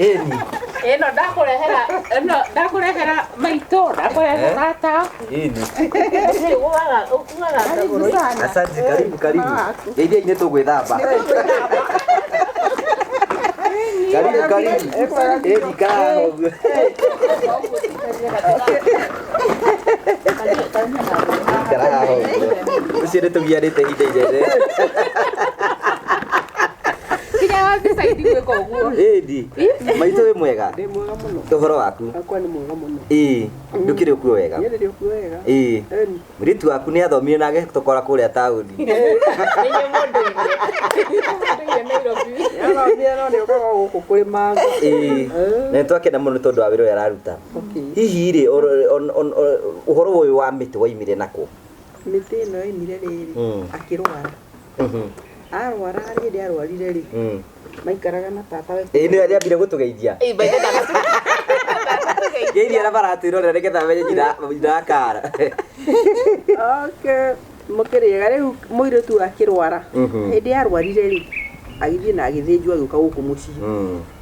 Ĩni. Ĩno ndakũrehera, ĩno ndakũrehera maitũ, ndakũrehera tata. Ĩni. Ũkuaga ũkuaga Karibu sana. Asante, karibu karibu. Geithia-inĩ tũgwĩthamba. Karibu karibu. Ĩni kahaha ũguo. Ikara haha ũguo. Ũcio nĩ tũgianĩte ihinda inene. Kinya wa decide gwĩka ũguo. Ĩni. Maitũ wĩ mwega? Ndĩ mwega mũno. Ũhoro waku? Akwa nĩ mwega mũno. Ĩĩ. Ndũkĩrĩ ũkuo wega? Niĩ ndĩrĩ ũkuo wega. Ĩĩ. Ĩni. Mũirĩtu waku nĩ athomire na agĩtũkora kũrĩa taũni. Nĩ mũndũire. Mũndũire Nairobi. Nĩathomire no nĩũkaga gũkũ kũrĩma. Ĩĩ. Na nĩ twakena mũno nĩ tondũ wa wĩra ũrĩa araruta. Okay. Hihi rĩ, ũhoro ũyũ wa mĩtĩ waimire nakũ? Mĩtĩ ĩno yoimire rĩrĩ, akĩrwara. Arwara hĩndĩ arwarire rĩ, maikaraga na tata we. Ĩĩ nĩwe arĩambire gũtũgeithia. Ĩĩ, by the way, ndanatũgeithia. Geithia arĩa maratwĩrorera nĩgetha amenye nyina nyina wa Kara. Okay. Mũkĩrĩega rĩu mũirĩtu akĩrwara. Hĩndĩ arwarire rĩ, agĩthiĩ na agĩthĩnjwo agĩũka gũkũ mũciĩ.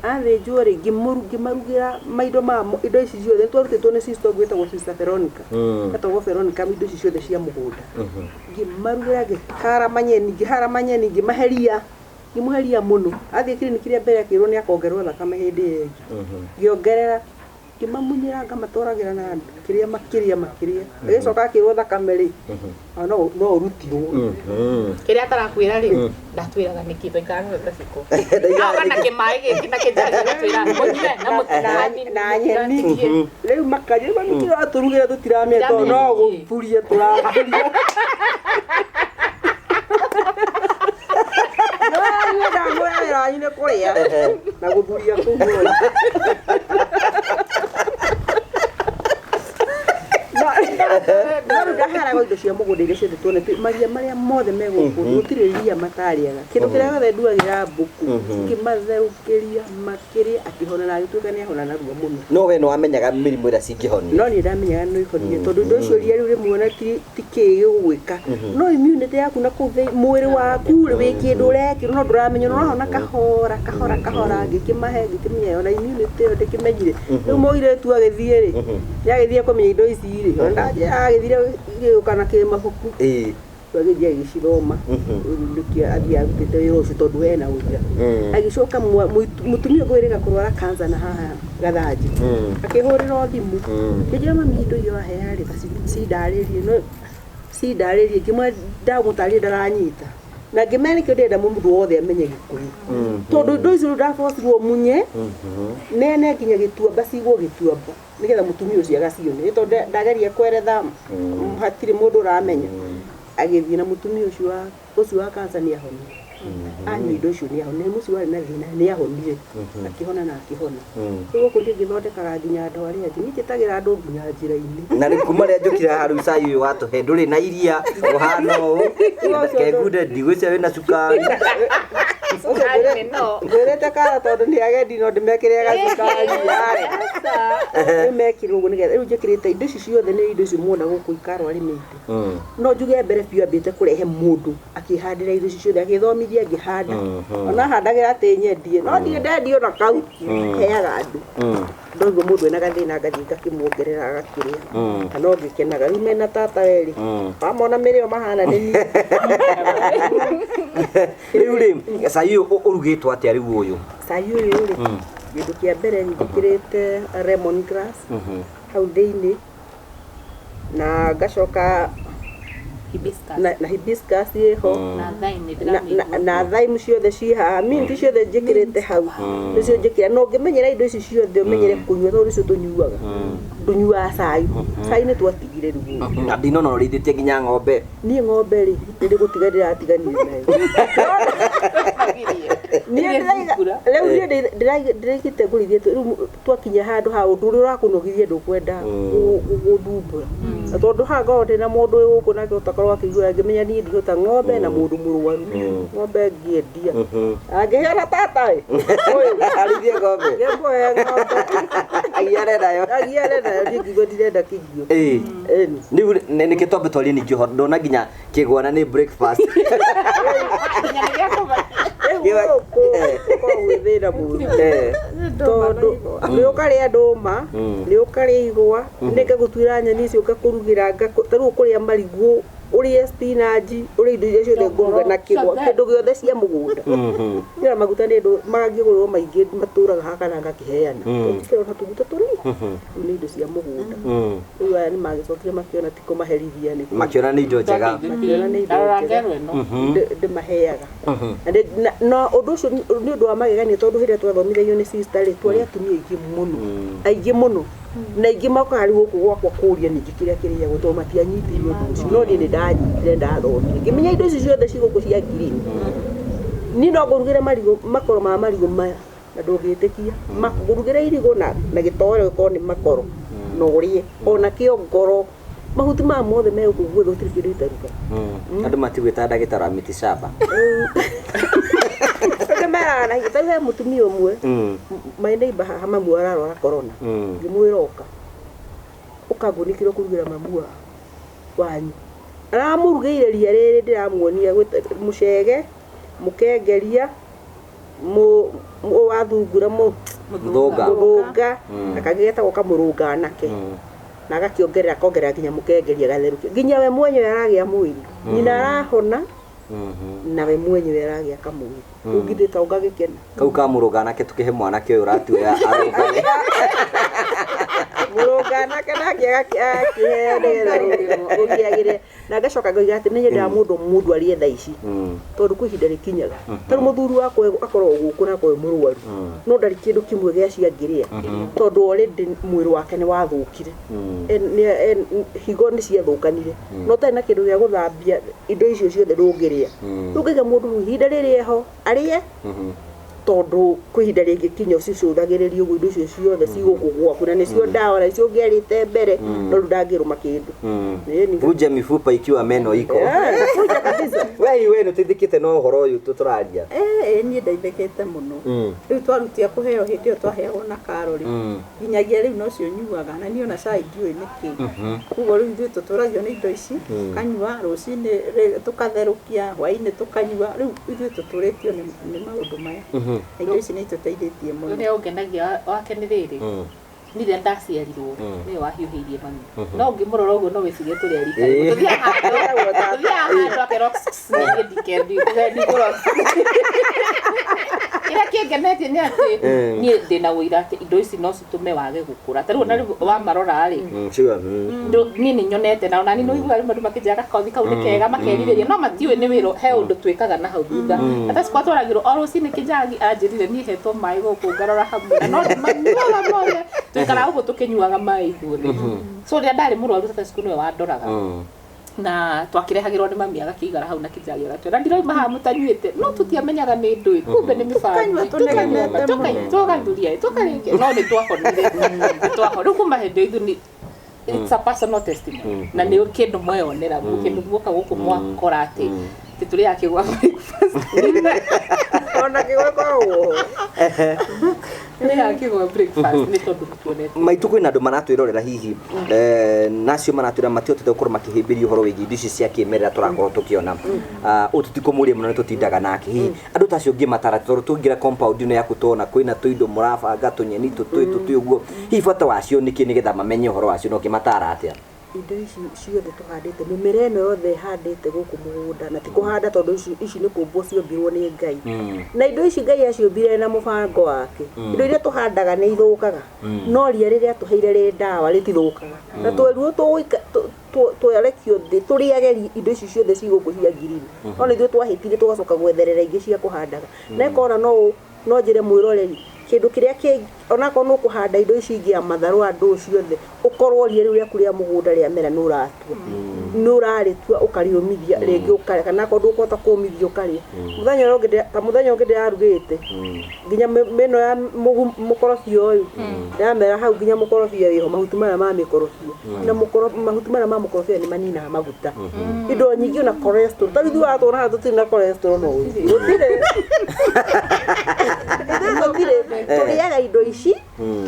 Athĩnjwo rĩ, ngĩmarugĩra maindo ma indo ici ciothe twarutĩtwo nĩ sister ũngĩ wĩtagwo Sister Veronica. Etagwo Veronica indo ici ciothe cia mũgũnda. Ngĩmarugĩra ngĩkara manyeni, ngĩhara manyeni, ngĩmaheria. Ngĩmũheria mũno. Athiĩ kiriniki rĩa mbere akĩrwo nĩ akongererwo thakame hĩndĩ ĩyo ĩngĩ. Ngĩongerera, ngĩmamunyĩra ngamatwaragĩra na kĩrĩa makĩrĩa makĩrĩa. Agĩcoka akĩrwo thakame rĩ, no no ũrutirwo. Kĩrĩa atarakwĩra rĩ, ndatwĩraga nĩkĩ twaikaraga nawe gaciko. Aoka na kĩmaĩ gĩkĩ na kĩnjagi agatwĩra mũnyue na mũtinani Na nyeni. Rĩu makarĩa mami kĩrĩa atũrugĩra tũtiramĩa tondũ no gũthuria tũrathuria. No ndamwĩra wĩra wanyu nĩ kũrĩa na gũthuria kũu mũno. No rĩu ndaharaga indo cia mũgũnda iria ciothe tuonete maria marĩa mothe me gũkũ gũtirĩ ria matarĩaga kĩndũ kĩrĩa gĩothe nduagĩra mbũkũ ngĩmatherũkĩria makĩrĩa akĩhona na agĩtuĩka nĩ ahona narua mũno. No we nĩ wamenyaga mĩrimũ ĩrĩa cingĩhonia. No niĩ ndamenyaga no ihonie tondũ indo icio ria rĩu rĩmwe ona ti kĩĩ gĩgũgwĩka no immunity yaku na kũu mwĩrĩ waku rĩ wĩ kĩndũ ũrekĩrwo no ndũramenya no ũrahona kahora kahora kahora ngĩkĩmahe ngĩkĩmenya ona immunity ĩyo ndĩkĩmenyire. Rĩu mũirĩtu agĩthiĩ rĩ, nĩ agĩthiĩ kũmenya indo ici rĩ, ona ndanjĩra agĩthire gĩũka na kĩmabuku. Agĩthiĩ agĩcithoma. Rĩu nĩkĩo athiĩ arutĩte wĩra ũcio tondũ ena ũira. Agĩcoka mũtumia ũngĩ wĩrĩga kũrwara cancer na haha Gathanji. Akĩhũrĩra thimũ. Ngĩnjĩra mami indo iria wahea rĩ, ta cindarĩrie no cindarĩrie ngĩmwĩra ndamũtarĩria ndaranyita. Na ngĩmenya nĩkĩo ndĩrenda mũndũ wothe amenye Gĩkũyũ. Tondũ indo icio rĩu ndabocirwo munye, nene nginya gĩtuamba cigwo gĩtuamba nĩgetha mũtumia ũcio agacione. Nĩ tondũ ndageria kweretha hatirĩ mũndũ ũramenya. Agĩthiĩ na mũtumia ũcio wa cancer nĩ ahonire. Anyua indo icio nĩ ahonire. Mũcio warĩ na thĩna nĩ ahonire. Akĩhona na akĩhona. Rĩu gũkũ niĩ ngĩthondekaga nginya andũ arĩa angĩ. Niĩ njĩtagĩra andũ nginya njĩra-inĩ. Na rĩu kuma rĩrĩa njũkire haha rĩu cai ũyũ watũhe ndũrĩ na iria ũhana ũũ. Reke ngunde ndigwĩciria wĩna cukari. Ngwĩrĩte Kara tondũ nĩ agendi no ndĩmekĩre gacukari yarega. Rĩu mekĩrwo ũguo nĩgetha rĩu njĩkĩrĩte indo ici ciothe nĩ indo icio muona gũkũ ikarwo arĩmĩte. No njuge mbere biũ ambĩte kũrehe mũndũ akĩhandĩra indo ici ciothe agĩthomithia ngĩhanda. Ona handagĩra atĩ nyendie no ndirĩ ndendia ona kau heaga andũ. Ndoiguo mũndũ ena gathĩna ngathiĩ ngakĩmuongerera agakĩrĩa. Na no ngĩkenaga rĩu mena tata werĩ. Wamona mĩrĩo mahana nĩ niĩ. Rĩu rĩ, cai ũyũ ũrugĩtwo atĩa rĩu ũyũ? Cai ũyũ rĩ, kĩndũ kĩa mbere njĩkĩrĩte lemon grass hau thĩinĩ na ngacoka Hibiscus. na hibiscus ĩho. Na thyme nĩ Na, ndĩramĩigua. na thyme ciothe ci haha, mint ciothe njĩkĩrĩte hau. Nĩcio njĩkĩra. Na ũngĩmenyera indo ici ciothe ũmenyere kũnyua tondũ nĩcio tũnyuaga. Tũnyuaga cai. Cai nĩ twatigire rĩu. Na ndinona ũrĩithĩtie nginya ng'ombe. Niĩ ng'ombe rĩ, nĩ gũtiga ndĩratiganire nayo. Niĩ ndĩraiga, rĩu niĩ ndĩraigĩte ngũrĩithie rĩu twakinya handũ ha ũndũ ũrĩa ũrakũnogithia ndũkwenda gũthumbũra. Na tondũ haha ngorwo ndĩna mũndũ wĩ gũkũ nake ũtakorwo akĩigua ngĩmenya niĩ ndihota ng'ombe na mũndũ mũrwaru. Ng'ombe ngĩendia. Angĩheo na tata ĩ. Arĩithie ng'ombe. Ngĩmũhe ng'ombe. Agiane nayo. Agiane nayo niĩ ngiuga ndirenda kĩgio. Ĩĩ. Ĩni. Rĩu nĩkĩ twambe twarie ningĩ ũhoro ndona nginya kĩgwana nĩ breakfast. Nginya nĩ gĩa kũba. Rĩu gũkũ gũkoragwo gwĩ thĩna mũru tondũ nĩ ũkarĩa ndũma, nĩ ũkarĩa igwa, nĩ ngagũtuĩra nyeni icio ngakũrugĩra, ta rĩu ũkũrĩa marigũ, ũrĩe spinach, ũrĩe indo iria ciothe ngũruga na kĩgwa, kĩndũ gĩothe cia mũgũnda. Nĩona maguta nĩ ndũ mangĩgũrwo maingĩ matũraga haha kana ngakĩheana. Tũngĩkĩrwo na tũguta tũnini, rĩu nĩ indo cia mũgũnda. Rĩu aya nĩ magĩcokire makĩona ti kũmaherithia nĩ Makĩona nĩ indo njega. Makĩona nĩ indo Ndarora njega. ngerwa ĩno. Ndĩmaheaga. Na ũndũ ũcio nĩ ũndũ wa magegania tondũ hĩndĩ ĩrĩa twathomithagio nĩ sister rĩ, twarĩ atumia aingĩ mũno, aingĩ mũno, na aingĩ mokaga rĩu gũkũ gwakwa kũũria ningĩ kĩrĩa kĩrĩagwo tondũ matianyitirwo ũndũ ũcio, no niĩ nĩ ndanyitire, ndathomire ngĩmenya indo ici ciothe ci gũkũ cia green. Niĩ no ngũrugĩre marigũ, makoro ma marigũ maya na ndũngĩtĩkia, ngũrugĩre irigũ na gĩtoero gĩkorwo nĩ makoro na ũrĩe ona kĩo ngoro, mahuti maya mothe me gũkũ guothe gũtirĩ kĩndũ itaruga. Andũ matigwĩta ndagĩtarĩ wa mĩti shamba. Angĩ meraga na hinya, ta rĩu he mũtumia ũmwe my neighbor haha, mamu ararwara corona, ngĩmwĩra ũka ũkangunĩkĩra kũrugĩra mamu wanyu, aramũrugĩire ria rĩrĩ ndĩramuonia, mũcege, mũkengeria, wa thungura, Mũthũnga. Mũthũnga, na kangĩ getagwo kamũrũnga anake, na agakĩongerera akongerera nginya mũkengeria gatherũkio, nginya we mwenyewe aragĩa mwĩrĩ, nyina arahona na we mwenyewe aragĩa kamwĩrĩ, rĩu githĩ to ngagĩkena. Kau ka mũrũnga nake tũkĩhe mwanake ũyũ ũratuoya arũngage. Mũrũnga anake nake agakĩheo nĩgetha gũkĩagĩre, na ngacoka ngoiga atĩ nĩ nyendaga mũndũ arĩe thaa ici, tondũ kwĩ ihinda rĩkinyaga, tarĩu mũthuri wakwa akoragwo gũkũ na akoragwo e mũrwaru, no ndarĩ kĩndũ kĩmwe gĩa ciangĩrĩa tondũ already mwĩrĩ wake nĩ wathũkire. Higo nĩ ciathũkanire, no ũtarĩ na kĩndũ gĩa gũthambia indo icio ciothe ndũngĩrĩa. Rĩu ngaiga mũndũ rĩu ihinda rĩrĩ eho arĩe, tondũ kwĩ ihinda rĩngĩkinya ũcicũthagĩrĩrie ũguo indo icio ciothe cigũkũ gwaku na nĩcio ndawa na nĩcio ũngĩarĩte mbere, no rĩu ndangĩrũma kĩndũ. Vunja mifupa ikiwa meno iko. Vunja kabisa. We nĩ ũteithĩkĩte na ũhoro ũyũ tũraria? Niĩ ndeithĩkĩte mũno. Rĩu twarutia kũheo hĩndĩ ĩyo twaheagwo na karori, nginyagia rĩu nocio nyuaga, na niĩ ona cai ndiũĩ nĩkĩ. Koguo rĩu ithuĩ tũtũragio nĩ indo ici, tũkanyua rũcinĩ, tũkatherũkia, hwainĩ tũkanyua, rĩu ithuĩ tũtũrĩtio nĩ maũndũ maya. Na indo ici nĩ itũteithĩtie mũno. Ũrĩa ũngenagia wake nĩ rĩrĩ, niĩ rĩrĩa ndaciarirwo nĩwe wahiũhĩirie mami, no ũngĩmũrora ũguo no wĩcirie tũrĩ a rika rĩmwe. Tũthiaga handũ akerwo niĩ ndikũrora. Kĩrĩa kĩngenetie nĩ atĩ niĩ ndĩna ũira atĩ indo ici no citũme wage gũkũra, ta rĩu ona rĩu wamarora rĩ, niĩ nĩ nyonete na ona niĩ nĩ ũiguaga rĩmwe andũ makĩnjĩra gakothi kau nĩ kega, makerirĩria, no matiũĩ nĩ wĩra, he ũndũ twĩkaga na hau thutha. Ata cikwa twaragĩrwo o rũcinĩ kĩnjagi anjĩrire niĩ hetwo maĩ gũkũ ngarora hamwe na no ndĩmanyuaga mothe, tũikaraga gũkũ tũkĩnyuaga maĩ ithuothe. So rĩrĩa ndarĩ mũrwaru tata cukuru nĩwe wandoraga, na twakĩrehagĩrwo nĩ mami agakĩigara hau na kĩnjagi agatwĩra ndiroima haha mũtanyuĩte, no tũtiamenyaga nĩ ndũĩ, kumbe nĩ mĩbango, tũgathuria tũkarĩkia, no nĩ twahonire, nĩ rĩu kuma hĩndĩ ithuĩ nĩ it's a personal testimony, na nĩ kĩndũ mweyonera, kĩndũ muoka gũkũ mwakora atĩ tũrĩaga kĩgwa breakfast. Ona kĩgwa ĩkoragwo Tũrĩaga kĩgwa breakfast nĩ tondũ tuonete. Maitũ kwĩna andũ maratwĩrorera hihi, nacio maratwĩra matihotete gũkorwo makĩhĩmbĩria ũhoro wĩgiĩ indo ici cia kĩmerera tũrakorwo tũkĩona. Ũyũ tũtikũmũria mũno nĩ tũtindaga nake, hihi andũ ta acio ũngĩmatara, tondũ tũngĩra compound ĩno yaku tona kwĩna tũindo mũrabanga tũnyeni tũtũĩ tũtũĩ ũguo, hihi bata wacio nĩkĩ nĩgetha mamenye ũhoro wacio na ũngĩmatara atĩa? Indo ici ciothe tũhandĩte, mĩmera ĩno yothe ĩhandĩte gũkũ mũgũnda, na ti kũhanda tondũ ici nĩ kũmbwo ciombirwo nĩ Ngai, na indo ici Ngai aciũmbire na mũbango wake. Indo iria tũhandaga nĩ ithũkaga, no ria rĩrĩa tũheire rĩ ndawa rĩtithũkaga, na twerirwo tũrekio thĩ tũrĩage indo ici ciothe ci gũkũ cia ngirini, no nĩ ithuĩ twahĩtire tũgacoka gwetherera ingĩ cia kũhandaga. Na ĩkona no njĩre mwĩroreri kĩndũ kĩrĩa kĩngĩ onakorwo nĩ ũkũhanda indo ici ingĩ ya matharũ andũ ciothe, ũkorwo ria rĩu rĩaku rĩa mũgũnda rĩamera nĩ ũratua, nĩ ũrarĩtua ũkariũmithia rĩngĩ ũkarĩa, kana akorwo ndũkũhota kũmithia ũkarĩa. Mũthenya ũrĩa ũngĩ ta mũthenya ũngĩ ndĩrarugĩte nginya mĩno ya mũkorobia ũyũ ndamera hau nginya mũkorobia wĩho, mahuti maya ma mĩkorobia na mahuti maya ma mũkorobia nĩ maninaga maguta, indo nyingĩ ona cholesterol. Ta rĩu ithuĩ watwona haha tũtirĩ na cholesterol no gũtirĩ. Ithuĩ tũtirĩ tũrĩaga indo ici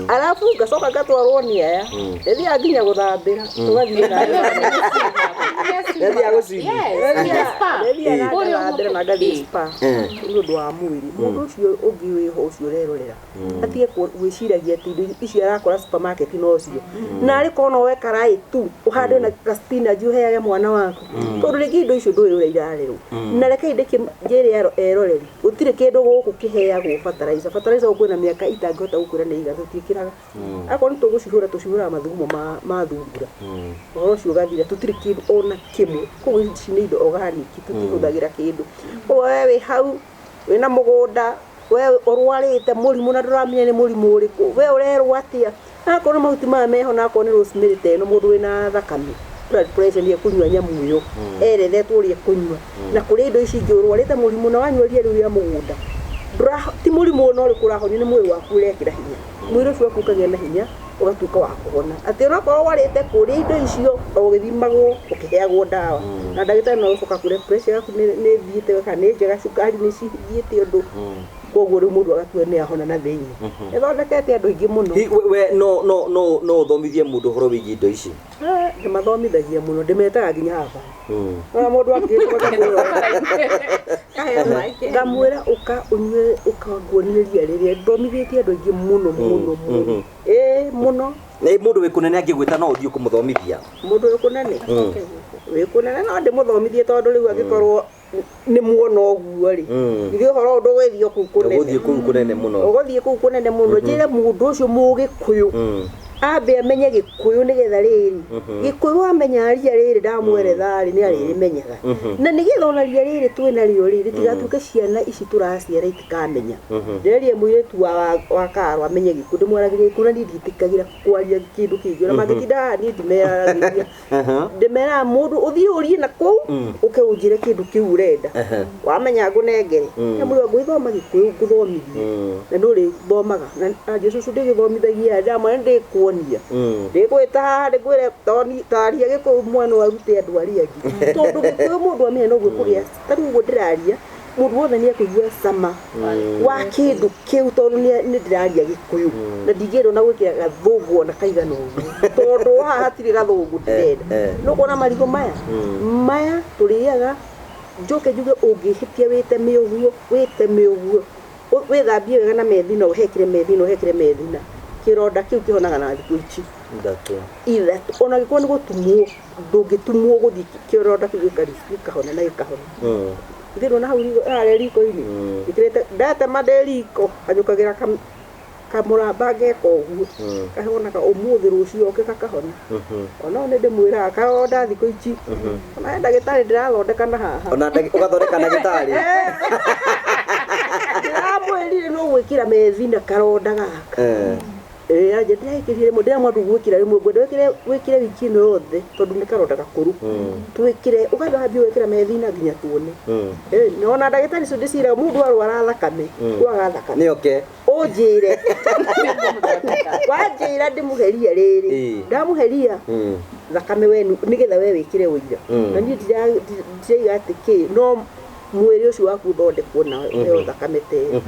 arabu ngacoka ngatwarwo nĩ aya ndĩthiaga nginya gũthambĩra tũgathiĩ na Nĩathiaga gũcini. Ndĩthiaga ngathambĩra na ngathiĩ spa nĩ ũndũ wa mwĩrĩ. Mũndũ ũcio ũngĩ wĩho ũcio ũrerorera atige gwĩciragia atĩ indo ici arakora supermarket nocio, na arĩ korwo no we karaĩ tu ũhande na ka spinach ũheage mwana waku, tondũ rĩngĩ indo icio ndũĩ ũrĩa irarerwo. Na rekei njĩre eroreri, gũtirĩ kĩndũ gũkũ kĩheagwo fertilizer. Fertilizer gũkũ kwĩna mĩaka itangĩhota gũkwĩra nĩ igana, tũtiĩkĩraga. Akorwo nĩ tũgũcihũra, tũcihũraga mathugumo ma thungura, ũhoro ũcio ũgathira. Tũtirĩ kĩndũ ona kĩmwe. Koguo ici nĩ indo organic, tũtihũthagĩra kĩndũ. Koguo we wĩ hau wĩna mũgũnda, we ũrwarĩte mũrimũ na ndũramenya nĩ mũrimũ ũrĩkũ, we ũrerwo atĩa, akorwo nĩ mahuti maya meho, na akorwo nĩ rosemary ta ĩno, mũndũ wĩna thakame blood pressure nĩ ekũnyua nyamũ ĩyo erethetwo ũrĩa ekũnyua. Na kũrĩ indo ici ingĩ ũrwarĩte mũrimũ na wanyua ria rĩu rĩa mũgũnda, ti mũrimũ ona ũrĩkũ ũrahonio, nĩ mwĩrĩ waku ũrekĩra hinya, mwĩrĩ ũcio waku ũkagĩa na hinya, ũgatuĩka wa kũhona. Atĩ onakorwo warĩte kũrĩa indo icio o ũgĩthimagwo ũkĩheagwo ndawa na ndagĩtarĩ, no ũcoka kwĩre pressure yaku nĩ ĩthiĩte kana nĩ njega, cukari nĩ cithiĩte ũndũ, koguo rĩu mũndũ agatua nĩ ahona na thĩinĩ. Ĩthondekete andũ aingĩ mũno. We no ũthomithie mũndũ ũhoro wĩgiĩ indo ici? Ndĩmathomithagia mũno, ndĩmetaga nginya haha. Ona mũndũ angĩtwo ngamwĩra ũka ũnyue, ũka nguonie ria rĩrĩa. Thomithĩtie andũ aingĩ mũno mũno mũno, ĩĩ mũno. Na mũndũ wĩ kũnene angĩgwĩta no ũthiĩ kũmũthomithia? Mũndũ wĩ kũnene, wĩ kũnene no ndĩmũthomithie, tondũ rĩu angĩkorwo nĩ muona ũguo rĩ, ithuĩ ũhoro ũyũ ndũgũgĩthiĩ kũu kũnene. Ũgũthiĩ kũu kũnene mũno. Ũgũthiĩ kũu kũnene mũno. Njĩre mũndũ ũcio mũgĩkũyũ ambe amenye gĩkũyũ, nĩgetha rĩrĩ gĩkũyũ amenya ria rĩrĩ ndamweretha rĩ, nĩ arĩrĩmenyaga, na nĩgetha ona ria rĩrĩ twĩnarĩo rĩ rĩtigatuĩke ciana ici tũraciara itikamenya. Ndĩrerie mũirĩtu wa Karo amenye gĩkũyũ, ndĩmwaragĩria gĩkũyũ, na niĩ ndiĩtĩkagĩra kwaria kĩndũ kĩngĩ. Ona mangĩtinda haha, niĩ ndimeraragĩria, ndĩmeraga mũndũ ũthiĩ ũrie na kũu ũke ũnjĩre kĩndũ kĩu ũrenda, wamenya ngũnengere. Ndamwĩra ngũgĩthoma gĩkũyũ, ngũthomithie na nĩ ũrĩthomaga na anjĩ cũcũ ndĩgĩthomithagia, ndamwĩra ndĩkuonia, ndĩgwĩta haha ndĩkwĩre taria gĩkũyũ mwana arute andũ arĩa angĩ, tondũ gĩkũyũ mũndũ amenya noguo kũgĩa. Ta rĩu ũguo ndĩraria, mũndũ wothe nĩ ekũigua cama wa kĩndũ kĩu, tondũ nĩ ndĩraria gĩkũyũ na ndingĩenda ona gwĩkĩra gathũngũ ona kaigana ũguo, tondũ haha hatirĩ gathũngũ ndĩrenda. Nĩ ũkuona marigũ maya maya tũrĩaga, njoke njuge ũngĩhĩtia wĩteme ũguo, wĩteme ũguo, wĩthambie wega na methina, ũhekĩre methina, ũhekĩre methina, kĩronda kĩu kĩhonaga na thikũ ici 3. 3. Ona gĩkorwo nĩ gũtumwo, ndũngĩtumwo gũthiĩ kĩronda kĩu gĩkahona na gĩkahona. Ithuĩ ndũona hau harĩa riko-inĩ ĩkĩrĩte, ndatema ndĩ riko hanyũkagĩra kamũramba ngeka ũguo, kahonaga ũmũthĩ rũciũ oke gakahona. Ona nĩ ndĩmwĩraga karonda thikũ ici, ona he ndagĩtarĩ ndĩrathondeka na haha. Ona ũgathondeka ndagĩtarĩ? Ndĩramwĩrire no gwĩkĩra methina karonda gaka. Ĩĩ anje ndĩrekĩrire rĩmwe, ndĩramwĩra ndũgwĩkĩra rĩmwe, ngwenda wĩkĩre wiki ĩno yothe, tondũ nĩ karonda gakũrũ. Twĩkĩre ũgathambia ũgekĩra methina nginya tuone. Ĩĩ ona ndagĩtarĩ icio ndĩciraga mũndũ arwara thakame, kwaga thakame nĩ oke ũnjĩre, wanjĩra ndĩmũheria rĩrĩ, ndamũheria thakame we nĩgetha we wĩkĩre ũira. Na niĩ ndiraiga atĩ kĩ, no mwĩrĩ ũcio waku ũthondekwo na ũheo thakame ta ĩyo.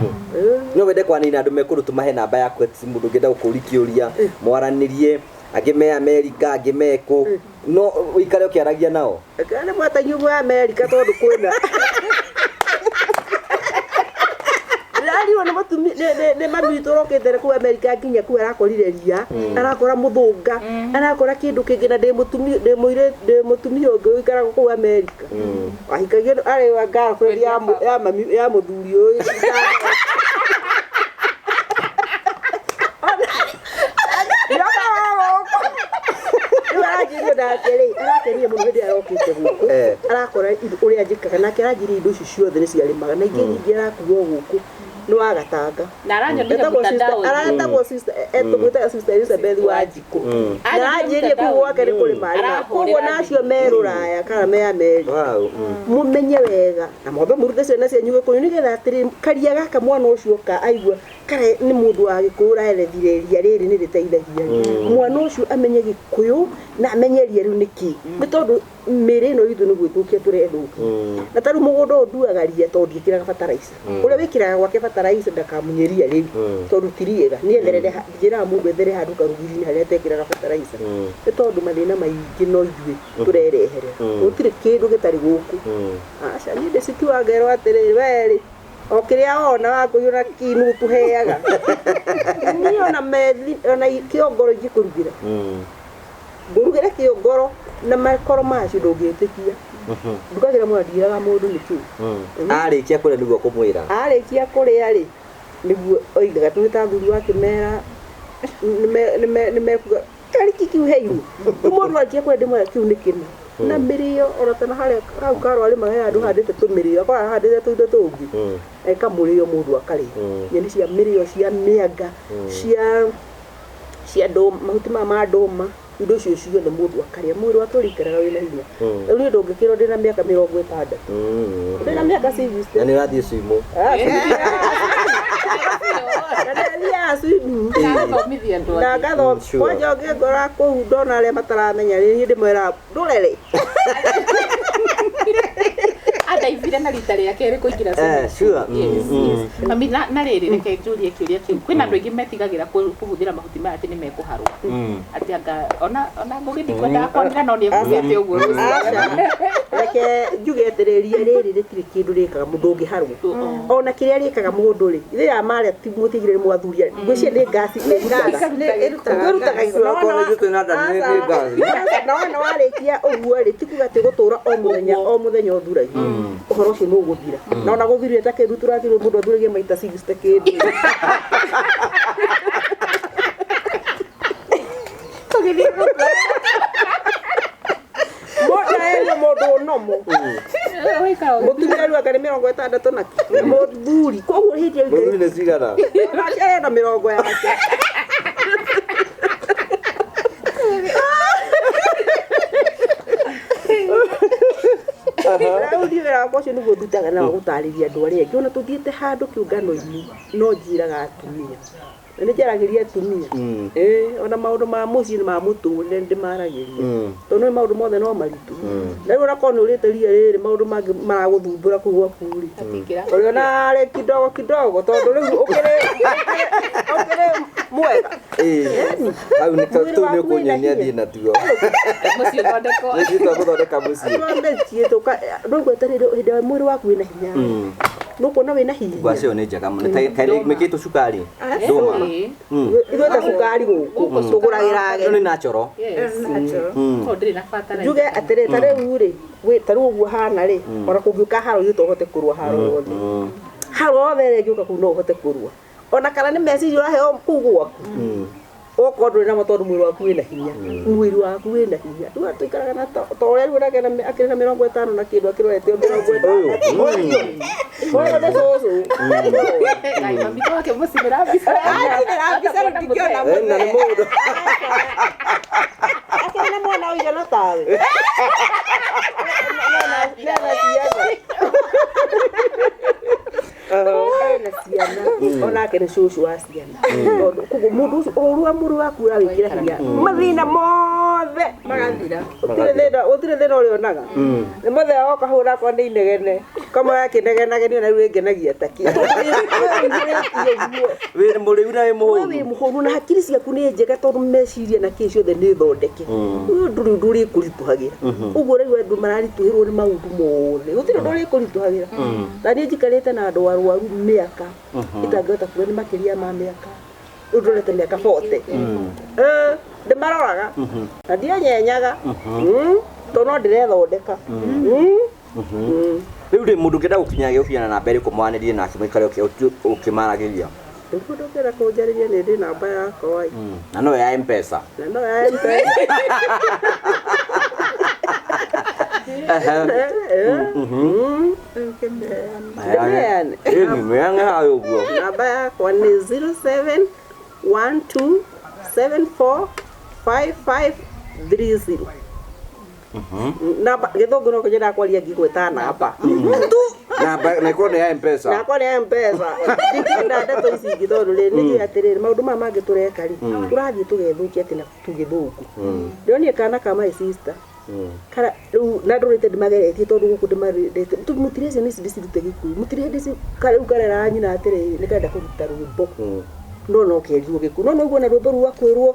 No wende kwanina andũ me kũndũ, tũmahe namba yaku atĩ mũndũ ũngĩenda gũkũria kĩũria mwaranĩrie, angĩ me Amerika, angĩ me kũ, no ũikare ũkĩaragia nao? Kana nĩ mweta inyuĩ mwĩ Amerika, tondũ kwĩna ndĩrarirwo nĩ mũtumia nĩ mami witũ ũrokĩte kũu Amerika, nginya kũu arakorire ria, arakora mũthũnga, arakora kĩndũ kĩngĩ. Na ndĩ mũtumia, ndĩ mũirĩtu, ndĩ mũtumia ũngĩ ũikaraga kũu Amerika wahikagio, arĩ wa girlfriend ya mami ya mũthuri ũyũ. Rĩu aranjĩria nake rĩ, arakenire mũno hĩndĩ ĩrĩa arokĩte gũkũ, arakora ũrĩa njĩkaga nake, aranjĩria indo ici ciothe nĩ ciarĩmaga na ingĩ nyingĩ arakuo gũkũ nĩ wa gatanga. Na aranyonia Etagwo sister, mtandao-inĩ. aretagwo sister, tũmwĩtaga Sister Elizabeth wa Njikũ. Na aranjĩria kũu gwake nĩ kũrĩma arĩmaga, koguo nacio me rũraya kana me Amerika, mũmenye wega na mwambe mũrute ciana cianyu gĩkũyũ, nĩgetha atĩrĩ karia gaka mwana ũcio ka aigua kare nĩ mũndũ wa gĩkũyũ ũraerethire ria rĩrĩ nĩ rĩteithagia, mwana ũcio amenye gĩkũyũ na amenye ria rĩu nĩ kĩ, nĩ tondũ Mĩrĩ ĩno itũ nĩ gwĩthũkia tũrethũkia. Na ta rĩu mũgũnda ũyũ nduaga ria tondũ ndiĩkĩraga fertilizer. Ũrĩa wĩkĩraga gwake fertilizer ndakamunye ria rĩu tondũ ti riega. Niĩ etherere njĩraga mũndũ ethere handũ karugiri-inĩ harĩa atekĩraga fertilizer. Nĩ tondũ mathĩna maingĩ no ithuĩ tũrereherera. Gũtirĩ kĩndũ gĩtarĩ gũkũ. Aca niĩ ndĩcituaga ngerwo atĩrĩrĩ we rĩ o kĩrĩa wona wakũiyũra kinu tũheaga. Niĩ ona methi ona kĩongoro ingĩkũrugĩra. Ngũrugĩre kĩongoro na makoro macio ndũngĩtĩkia. Ndugagĩra mwana ndigĩraga mũndũ nĩkĩ. Arĩkia kũrĩa nĩguo kũmwĩra. Arĩkia kũrĩa rĩ nĩguo oigaga tũĩ ta thuri wakĩmera nĩmekuga kariki kiu heiru. Rĩu mũndũ arĩkia kũrĩa ndĩmwĩra kĩu nĩ kĩna. Na mĩrĩo ona tena harĩa hau karo arĩmaga he handũ handĩte tũmĩrĩo akorwo ahandĩte tũindo tũngĩ. Eka mũrĩo mũndũ akarĩa. Nyeni cia mĩrĩo cia mĩanga cia ndũma mahuti maya ma ndũma indo icio ciothe mũndũ akarĩa mwĩrĩ wake ũrĩikaraga wĩna hinya. Rĩu niĩ ndũngĩkĩrwo ndĩna mĩaka 60. Ndĩna mĩaka 60. Na nĩ ũrathiĩ swimo. Na ndathiaga swimming. Agathomithia andũ Na angĩ. ngathoma kwanja ũngĩngora kũu ndona arĩa mataramenya rĩ niĩ ndĩmwĩraga ndũrere. Andaithire na rita rĩa kerĩ kũingĩra Eh, sure. Yes, yes. Mami, na rĩrĩ reke njũrie kĩũria kĩu. Kwĩna andũ aingĩ metigagĩra kũhũthĩra mahuti maya atĩ nĩ mekũharwo. Atĩ anga ona Ngũgĩ ndikwendaga kwanĩra no nĩ ekuugĩte ũguo rũciũ. Aca reke njuge atĩrĩ ria rĩrĩ rĩtirĩ kĩndũ rĩkaga mũndũ ũngĩharwo. Ona kĩrĩa rĩkaga mũndũ rĩ ithe ya marĩa ti mũtigire nĩ mwathuria ngwĩciria nĩ ngasi ĩrutaga. Ĩrutaga gĩko. Okorwo ithuĩ twĩna nda nĩ ngasi. Na wona warĩkia ũguo rĩ ti kuga atĩ ũgũtũra o mũthenya o mũthenya ũthuragia. Ũhoro ũcio nĩ ũgũthira. Na ona gũthirire ta kĩndũ tũrathirwo mũndũ athuragia maita 60 kĩndũ. Mũndũ aherio mũndũ ũnomo. Mũtumia rĩu anga nĩ 60 na kĩ. Mũthuri koguo hĩndĩ ĩyo Mũthuri nĩ cigana? Onake arenda 40 yake. Rĩu niĩ wĩra wakwa ũcio nĩguo ndutaga na wa gũtarĩria andũ arĩa angĩ. Ona tũthiĩte handũ kĩũngano-inĩ no njĩraga atumia. Na nĩ njaragĩria atumia. Ona maũndũ ma mũciĩ na ma mũtũrĩre nĩ ndĩmaragĩria. Tondũ nĩ maũndũ mothe no maritũ. Na rĩu onakorwo nĩ ũrĩte ria rĩrĩ maũndũ mangĩ maragũthumbũra kũu gwaku rĩ. Ũrĩona arĩ kidogo kidogo tondũ rĩu ũkĩrĩ mwega. Hau nĩ tũu nĩ ũkũnyonia thiĩ natuo. Mũciĩ ũthondekwo. Mũciĩ twagũthondeka mũciĩ. Mũciĩ ndũgweterere hĩndĩ ĩrĩa mwĩrĩ waku wĩna hinya. Nũkuona wĩna hinya. Ngwacĩ ĩyo nĩ njega mũno. Mĩkĩtwo cukari. Ndũma. Ithuĩ ta cukari gũkũ tũgũragĩra ageni. Ĩno nĩ natural. Ndĩrĩ na batara. Njuge atĩrĩ ta rĩu rĩ ta rĩu ũguo hana rĩ ona kũngĩũka haro ithuĩ tũhote kũrũa haro yothe. Haro yothe ĩrĩa ĩngĩũka kũu no ũhote kũrũa. Ona kana nĩ meciria ũraheo kũu gwaku. Okorwo ndũrĩ namo tondũ mwĩrĩ waku wĩna hinya. Mwĩrĩ waku wĩna hinya. Rĩu tũikaraga na ta ũrĩa rĩu akĩrĩ na 50 na kĩndũ akĩrorete o 50. Ũyũ nĩ cũcũ. Ngai mami wake mũcinĩra mbica. Acinĩra mbica rĩu ndingĩona Na nĩ mũndũ. Akĩrĩ na mwana ũigana tawe. Nena ciana. Ena ciana. Onake nĩ cũcũ wa ciana. Tondũ koguo mũndũ ũcio ũhoro wa mwĩrĩ waku ũrawĩkĩra hinya. Mathĩna mothe magathira. Gũtirĩ thĩna ũrĩonaga. Nĩ mũthenya woka hũra akwa nĩ inegene. Kama yakĩnegenage niĩ ona rĩu ĩngenagia ta kĩ. Wĩ mũrĩu na wĩ We wĩ mũhũnu. mũhũnu na hakiri ciaku nĩ njega tondũ meciria na kĩ ciothe nĩ thondeke. Rĩu ndũrĩ ũndũ ũrĩkũritũhagĩra. Ũguo rĩu andũ mararitũhĩrwo nĩ maũndũ mothe. Gũtirĩ ũndũ ũrĩkũritũhagĩra. Na niĩ njikarĩte na andũ arwaru mĩaka itangĩhota kuga nĩ makĩria ma mĩaka. Rĩu ndorete mĩaka 40. Ndĩmaroraga na ndienyenyaga. Tondũ no ndĩrethondeka. Rĩu rĩ mũndũ ũngĩenda gũkinya gĩgũkinya na namba ĩrĩkũ mwanĩrie nake mũikare ũkĩmaragĩria. Rĩu mũndũ ũngĩenda kũnjarĩria nĩ ndĩ namba yakwa ĩ. Na no ya M-Pesa. Na no ya M-Pesa. Ndĩmĩheane. Ĩni mĩane hayo ũguo. Namba yakwa nĩ 0712745530. Namba gĩthũngũ no kũnyendaga kwaria ngĩgweta namba. Tu Namba na ĩkorwo nĩ ya M-Pesa. nakwa nĩ M-Pesa. Ndingĩenda ndeto ici ingĩ tondũ rĩ nĩ njũĩ atĩrĩrĩ maũndũ maya mangĩ tũreka rĩ tũrathiĩ tũgethũkia atĩ na tũgĩthũngũ. Ndĩronire kana ka my sister Kara rĩu na ndũrĩte ndĩmageretie tondũ gũkũ ndĩmarĩte mũtirĩ ciana ici ndĩcirute Gĩkũyũ mũtirĩ hĩndĩ rĩu karera nyina atĩrĩrĩ nĩ karenda kũruta rwĩmbo no no kerirwo Gĩkũyũ no no na rwĩmbo rũu akwĩrwo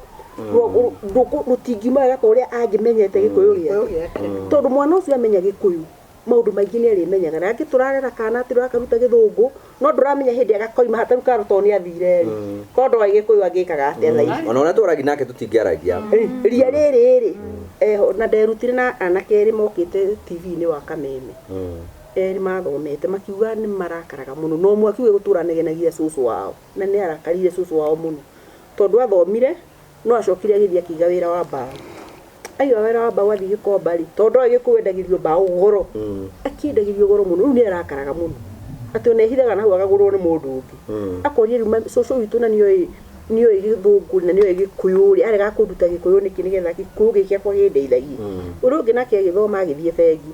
rũtingiuma wega ta ũrĩa angĩmenyete Gĩkũyũ gĩake tondũ mwana ũcio amenya Gĩkũyũ maũndũ maingĩ nĩ arĩmenyaga na angĩ tũrarera kana atĩ ũrakaruta gĩthũngũ no ndũramenya hĩndĩ agakoima hatarĩ karo tondũ nĩ athire rĩ korwo ndoĩ Gĩkũyũ angĩkaga atĩa thaa ici Ona ũrĩa twaragia nake tũtingĩaragia. Ria rĩrĩ rĩ eho na nderutire na anake erĩ mokĩte TV-inĩ wa Kameme erĩ mathomete makiuga nĩ marakaraga mũno no ũmwe akiuga gũtũra anegenagia cũcũ wao na nĩ arakarire cũcũ wao mũno tondũ athomire no acokire agĩthiĩ akĩiga wĩra wa mbaũ aiga wĩra wa mbaũ athiĩ gĩkomba rĩ tondũ ndoĩ Gĩkũyũ endagĩrio mbaũ goro akĩendagĩrio goro mũno rĩu nĩ arakaraga mũno atĩ ona ehithaga na hau akagũrwo nĩ mũndũ ũngĩ akoria rĩu cũcũ witũ na nĩoĩ nĩoĩ gĩthũngũ na nĩoĩ Gĩkũyũ rĩ arega kũnduta Gĩkũyũ nĩkĩ nĩgetha Gĩkũyũ gĩkĩ gĩakwa kĩndeithagie ũrĩa ũngĩ nake agĩthoma agĩthiĩ bengi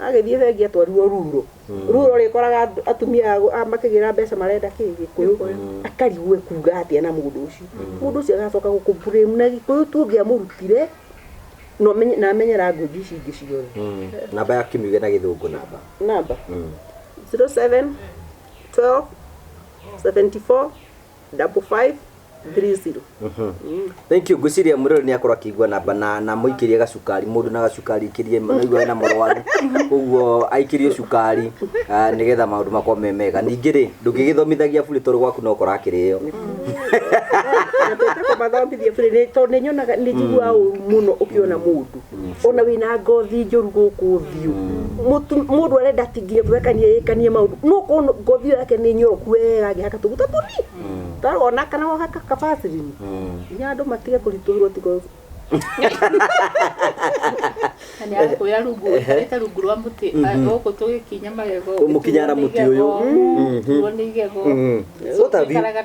agĩthiĩ bengi atwarirwo ruro ruro rĩkoraga atumia makĩgĩra mbeca marenda kĩ Gĩkũyũ akarigwo kuga atĩa na mũndũ ũcio mũndũ ũcio agacoka gũkũmburĩmu na Gĩkũyũ tu ũngĩamũrutire no na amenye language ici ingĩ ciothe. Namba ya kĩmiuge na gĩthũngũ namba namba 07 12 74 55 30. Thank you. Ngwĩciria mũrĩrĩ nĩ akorwo akĩigua namba na mũikĩrie gacukari mũndũ na gacukari ikĩrie naigua ena mũrwaru koguo aikĩrie cukari nĩgetha maũndũ makorwo me mega. Ningĩ rĩ ndũngĩgĩthomithagia burĩ tondũ gwaku no kũrakĩrĩo. Nyendete kũmathomithia burĩ nĩ tondũ nĩ nyonaga nĩ njiguaga ũru mũno ũkĩona mũndũ ona wĩna ngothi njũru gũkũ ũthiũ mũndũ arenda ati nginya twekanie ĩkanie maũndũ no korwo ngothi ĩyo yake nĩ nyoroku wega angĩhaka tũguta tũnini tarona kana wahaka kabacĩrini nginya andũ matige kũritũhĩrwo tigo Na nĩ arakwĩra rungu ũikarĩte rungu rwa mũtĩ gũkũ tũgĩkinya magego Mũkinyara mũtĩ ũyũ. Tuo nĩ igego. Tũikaraga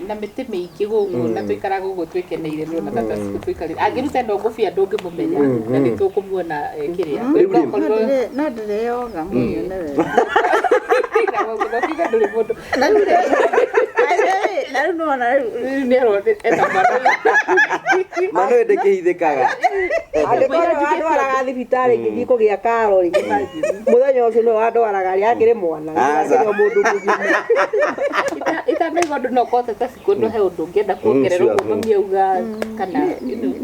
na mĩtĩ mĩingĩ gũkũ na tũikaraga ũguo twĩkeneire nĩ ona tata tũikarĩte angĩruta ĩno ngũbia ndũngĩmũmenya na nĩ tũkũmuona kĩrĩa no ndĩreyoga mũnyone wega ndũrĩ mũndũ na rĩu nĩwona rĩu nĩ arona ena mano ĩndĩ kĩhithĩkaga angĩkorwo wandwaraga thibitarĩ ngĩthiĩ kũgĩa karo rĩ mũthenya ũcio nĩwe wandwaraga rĩ akĩrĩ mwana akĩrĩ o mũndũ mũgima itanaigua ũndũ no ũkorwo ta cikũndũ he ũndũ ũngĩenda kuongerera ũguo mami auga kana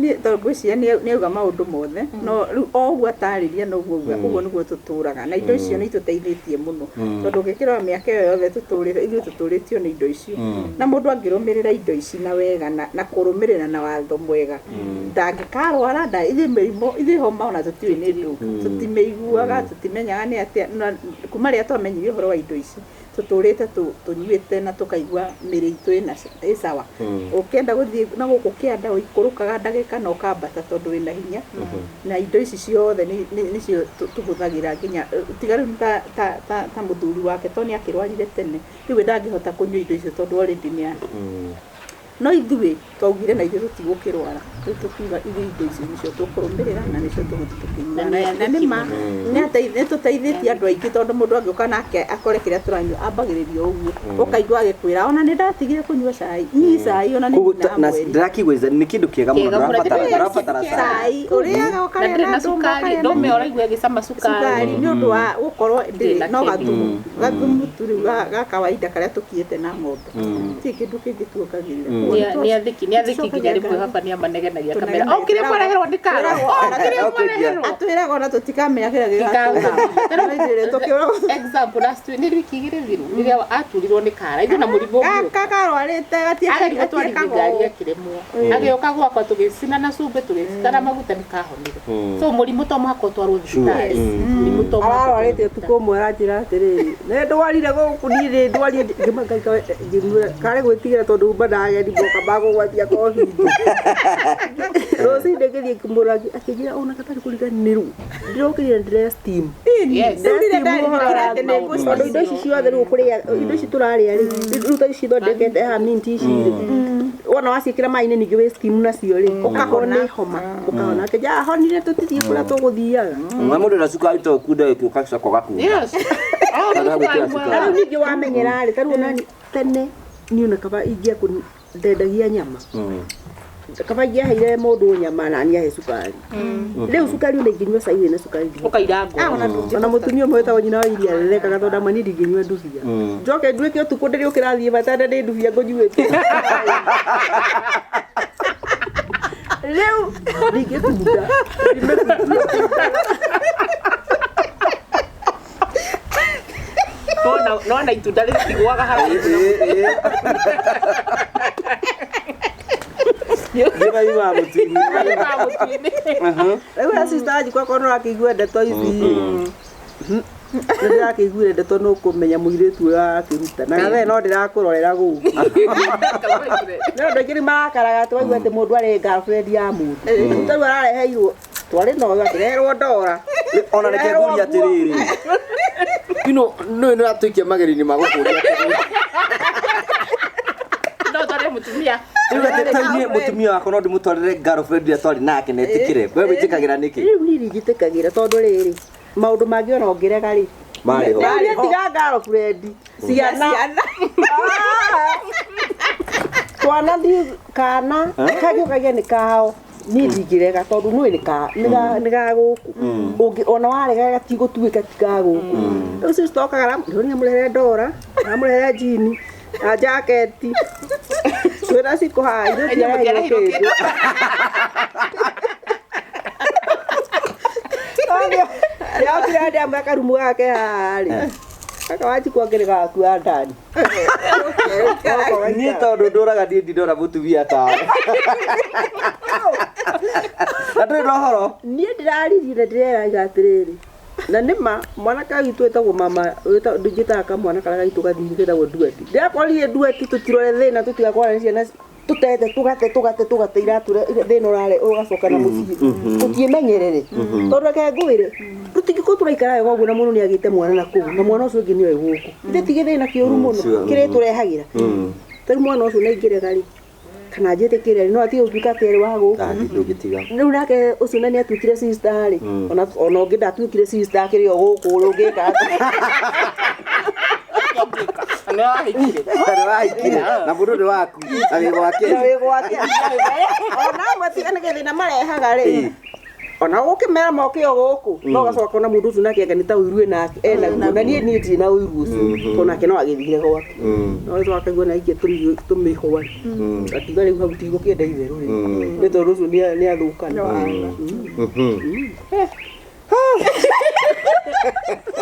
niĩ tondũ ngwĩciria nĩ auga maũndũ mothe no rĩu o ũguo atarĩria noguo auga ũguo nĩguo tũtũraga na indo icio nĩ itũteithĩtie mũno tondũ ũngĩkĩrora mĩaka ĩyo yothe tũtũrĩte ithuĩ tũtũrĩtio nĩ indo icio na mũndũ angĩrũmĩrĩra indo ici na wega na kũrũmĩrĩra na watho mwega ndangĩkarwara nda ithuĩ mĩrimũ ithuĩ homa ona tũtiũĩ nĩ ndũ tũtimĩiguaga tũtimenyaga nĩ atĩa kuma rĩrĩa twamenyire ũhoro wa indo ici tũtũrĩte tũnyuĩte na tũkaigua mĩrĩ itũ ĩ sawa ũkĩenda gũthiĩ na gũkũ kĩanda ũikũrũkaga ndagĩka na ũkambata tondũ wĩna hinya na indo ici ciothe nĩcio tũhũthagĩra nginya tiga rĩu ta mũthuri wake tondũ nĩ akĩrwarire tene rĩu we ndangĩhota kũnyua indo icio tondũ already nĩ no ithuĩ twaugire na ithuĩ tũtigũkĩrwara rĩu tũkiuga ithuĩ indo icio nĩcio tũkũrũmĩrĩra na nĩcio tũgũthiĩ tũkĩnyua na nĩ ma nĩ tũteithĩtie andũ aingĩ tondũ mũndũ angĩũka nake akore kĩrĩa tũranyua ambagĩrĩria ũguo ũkaigua agĩkwĩra ona nĩ ndatigire kũnyua cai ni cai ona nĩ na ndĩrakigua nĩ kĩndũ kĩega mũno ndũrabatara cai ũrĩaga ũkarĩa na cukari ndũme ũraigua ĩgĩcama cukari nĩ ũndũ wa gũkorwo ndĩrĩ no gathumu gathumu tu rĩu ga kawaida karĩa tũkiĩte na ng'ombe ti kĩndũ kĩngĩ tuongagĩrĩra nĩ athĩki nginya rĩmwe baba nĩ amanegenagia kamera o kĩrĩa kwareherwo nĩ karo o kĩrĩa kwareherwo atwĩraga ona tũtikamenya kĩrĩa gĩgatũra example last week nĩ wiki igĩrĩ thiru rĩrĩa aturirwo nĩ kara ithuĩ na mũrimũ ũngĩ karwarĩte ageria gũtwarithia ngari akĩremwo agĩũka gwakwa tũgĩcina na cumbĩ tũgĩcitara maguta nĩ kahonire so mũrimũ to mũhaka ũtwarwo thibitarĩ mũrimũ to mũhaka ararwarĩte ũtukũ ũmwe aranjĩra atĩrĩrĩ nĩ ndwarire gũkũ niĩ nĩ ndwarire ngĩmwĩra karĩ gwĩtigĩra tondũ umba na ageni moka magũgwatia COVID rũcinĩ ngĩthiĩ kũmũra akĩnjĩra ona gatarĩ kũriganĩrwo ndĩrokĩrire ndĩre steam tondũ indo ici ciothe rĩu ũkũrĩa indo ici tũrarĩa rĩ rĩu ta ici thondekete haha mint ici rĩ wona waciĩkĩra maĩ-inĩ ningĩ wĩ steam nacio rĩ ũkahona nĩ homa ũkahona akĩnjĩra ahonire tũtithiĩ kũrĩa tũgũthiaga na mũndũ na cukari to ũkunde ũgacoka ũgakunda rĩu ningĩ wamenyera rĩ ta rĩu onani tene niĩ ona kaba ingĩakũ ndendagia nyama Kaba ingĩaheire mũndũ nyama na niĩ ahe cukari. Rĩu cukari ona ingĩnyua cai wĩna cukari Ũkaira ngoro. Ona mũtumia ũmwe wĩtagwo nyina wa iria rĩrekaga tondũ amwe niĩ ndingĩnyua ndubia. Njoke nduĩke ũtukũ ndĩrĩũkĩra thiĩ bata ndĩ ndubia ngũnyuĩte. Rĩu ndingĩkunda. Nona itunda rĩtigwaga haraihu. Ngima yumaga mũtu-inĩ. Rĩu ya sister wanjikwa korwo nĩũrakĩigua ndeto ici nĩ ndĩrakĩiguire ndeto nĩ ũkũmenya mũirĩtu ũrĩa arakĩruta na gathe no ndĩrakũrorera gũkũ. Nĩ andũ aingĩ nĩ marakaraga atĩ waigua atĩ mũndũ arĩ girlfriend ya mũndũ. Tarĩu arareheirwo twarĩ na ũyũ akĩreherwo ndora. Ona reke ngũrie atĩrĩrĩ. Ino nĩ nĩũratũikia magerio-inĩ ma gũkũria atĩrĩrĩ. No tware mũtumia. Rĩu atĩ ta niĩ mũtumia wakwa no ndĩmũtwarĩre girlfriend ĩrĩa twarĩ nake na etĩkĩre. We wĩtĩkagĩra nĩkĩ? Rĩu niĩ ndingĩtĩkagĩra tondũ rĩrĩ maũndũ mangĩ ona ũngĩrega rĩ Marĩ ho. Rĩu niĩ tiga girlfriend ciana twana kana kangĩũkagia nĩ kao niĩ ndingĩrega tondũ nĩũĩ nĩ ga gũkũ. Ũngĩ ona warega gatigũtuĩka ti ga gũkũ. Rĩu sister okaga rĩu nĩamũrehere ndora, amũrehere njini na jaketi. Twĩna cikũ haha ithuĩ tutiareheirwo kĩndũ. Nĩokire hĩndĩ ĩmwe karumu gake haha rĩ. Gaka wanjikwa ngĩrĩ gakua ndani. Niĩ tondũ ndũraga niĩ ndindora mũtumia tawe. Na ndũrĩ na ũhoro? Niĩ ndĩraririe na ndĩreraga atĩrĩrĩ. Na nĩma mwanake witũ wĩtagwo mama njĩtaga kamwana karĩa gaitũ gathini getagwo Dueti. Ndĩrakorire Dueti tũtirore thĩna tũtigakorane na ciana tũtete tũgate tũgate tũgate iratũ thĩna ũrare ũgacoka na mũciĩ. Tũtiĩmenyerere. Tondũ reke ngwĩre tũtingĩkorwo tũraikara wega ũguo na mũndũ nĩagĩte mwana na kũu na mwana ũcio ũngĩ nĩoĩ gũkũ. Ithe ti gĩthĩna kĩũru mũno kĩrĩa tũrehagĩra. Tarĩu mwana ũcio na ingĩrega rĩ kana njĩtĩkĩre rĩ no atige gũtuĩka atĩ arĩ wa gũkũ. Ndũngĩtiga. Rĩu nake ũcio na nĩatuĩkire sister rĩ ona ũngĩ ndatuĩkire sister akĩrĩ o gũkũ rĩ ũngĩka atĩa? Nĩ wahikire. Nĩ wahikire na mũndũ nĩ waku na wĩ gwake. Na wĩ gwake. Ona amwe tiga nĩ gĩthĩna marehaga rĩ ona ũkĩmera moke o gũkũ no ũgacoka ona mũndũ ũcio nake anga nĩ ta ũiru enake enaguo na niĩ ndirĩ na ũiru ũcio tondũ nake no agĩthire gwake. No twakaigua na ingĩ tũmĩhũa akiuga rĩu hau tigũkĩenda itherũ rĩ nĩ tondũ ũcio nĩ athũkana.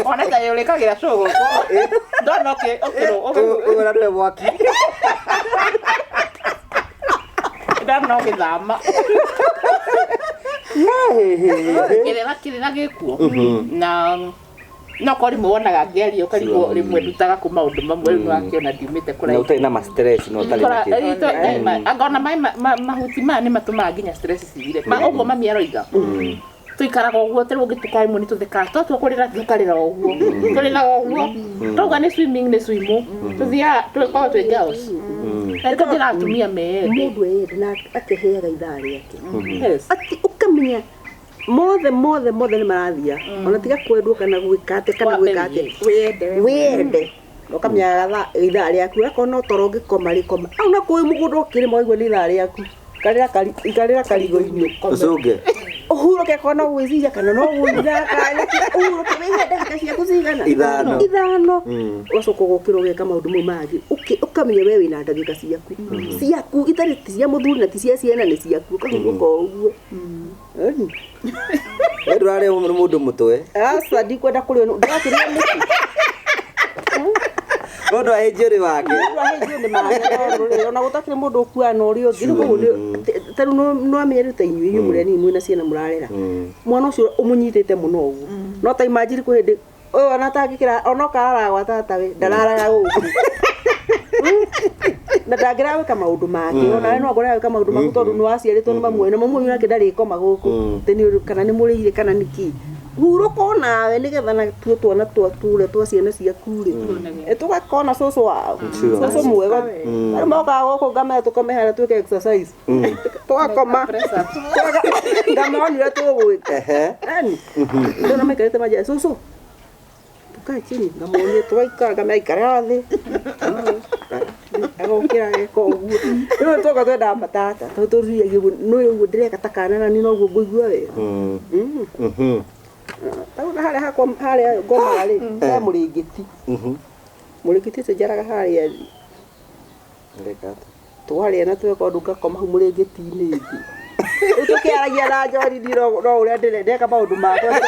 Ona ta ũrĩkagĩra show gũkũ. Ndona ũkĩrũ Ũyũ na nĩwe mwaki. Ndona ũgĩthama. Kĩrĩra kĩrĩra gĩkuo na no korwo rĩmwe wonaga ngĩaria ũkarigwo rĩmwe ndutaga kũ maũndũ mamwe rĩu nĩwakĩona ndiumĩte Na kũraihu. ũtarĩ na ma stress na ũtarĩ na kĩndũ. Anga ona maĩ mahuti maya nĩ matũmaga nginya stress cithire. Ũguo mami aroiga. Tũikaraga ũguo tarĩu ũngĩtuka rĩmwe nĩ tũthekaga twatua kũrĩra tũkarĩra ũguo tũrĩraga ũguo twauga nĩ swimming nĩ swimu tũthiaga tũkoragwo twĩ girls na nĩkĩo njĩraga atumia meyende. Mũndũ eyende na akeheaga ithaa rĩake. Yes. Atĩ ũkamenya mothe mothe mothe nĩ marathira ona tiga kwendwo kana gwĩka atĩa kana gwĩka atĩa wĩyende ũkamenyaga ithaa rĩaku akorwo no toro ũngĩkoma rĩkoma au na kũĩ mũgũnda ũkĩrĩma waigua nĩ ithaa rĩaku ikarĩra karigo-inĩ Ũcũnge. Ũhurũke akorwo no gwĩciria kana no gũthaka ũhurũke wĩigue ndagĩka ciaku cigana Ithano. ithano ũgacoka ũgokĩra ũgeka maũndũ mau mangĩ ũkamenya we wĩna ndagĩka ciaku ciaku itarĩ ti cia mũthuri na ti cia ciana nĩ ciaku ũkahurũka o ũguo. We ndũrarĩo nĩ mũndũ mũtwe. Aca ndikwenda kũrĩo ndĩrakĩrĩo nĩkĩ? Mũndũ ahĩnjio nĩ wake. Mũndũ ahĩnjio nĩ make tondũ rĩ ona gũtakĩrĩ mũndũ ũkuaga na ũrĩa ũngĩ rĩu koguo tarĩu nĩwamenya rĩu ta inyuĩ inyuĩ mũrĩ anini mwĩna ciana mũrarera mwana ũcio ũmũnyitĩte mũno ũguo no ta imagine kwĩ hĩndĩ ũyũ ona atangĩkĩra ona oka araraga gwa tata we ndararaga gũkũ na ndangĩraga gwĩka maũndũ make ona no akorwo agĩka maũndũ maku tondũ nĩwaciarĩtwo nĩ mamu wanyu na mamu wanyu nake ndarĩkoma gũkũ atĩ nĩ kana nĩ mũrĩire kana nĩ kĩ hurũka onawe nĩgetha na tuo twana twa tũrĩa twa ciana ciaku rĩ tũgakona cũcũ wao cũcũ mwega arĩa mokaga gũkũ ngamera tũkome harĩa twĩke exercise tũgakoma ngamonire tũgwĩka yani ndona maikarĩte manjĩra cũcũ tukae chini ngamonie tũgaikara ngamera ikarĩra thĩ. Agokĩra ageka ũguo. Rĩu twoka twendaga matata tondũ tũriragia ũguo nĩ ũguo ndĩreka ta kana na niĩ noguo ngũigua wega. Tarĩu na harĩa hakwa harĩa ngomaga rĩ, he mũrĩngĩti. Mũrĩngĩti ũcio njaraga harĩa thĩ. Twarĩa na tweka ũndũ ngakoma hau mũrĩngĩti-inĩ thĩ. Rĩu tũkĩaragia na Njori niĩ no ũrĩa ndĩreka maũndũ makwa.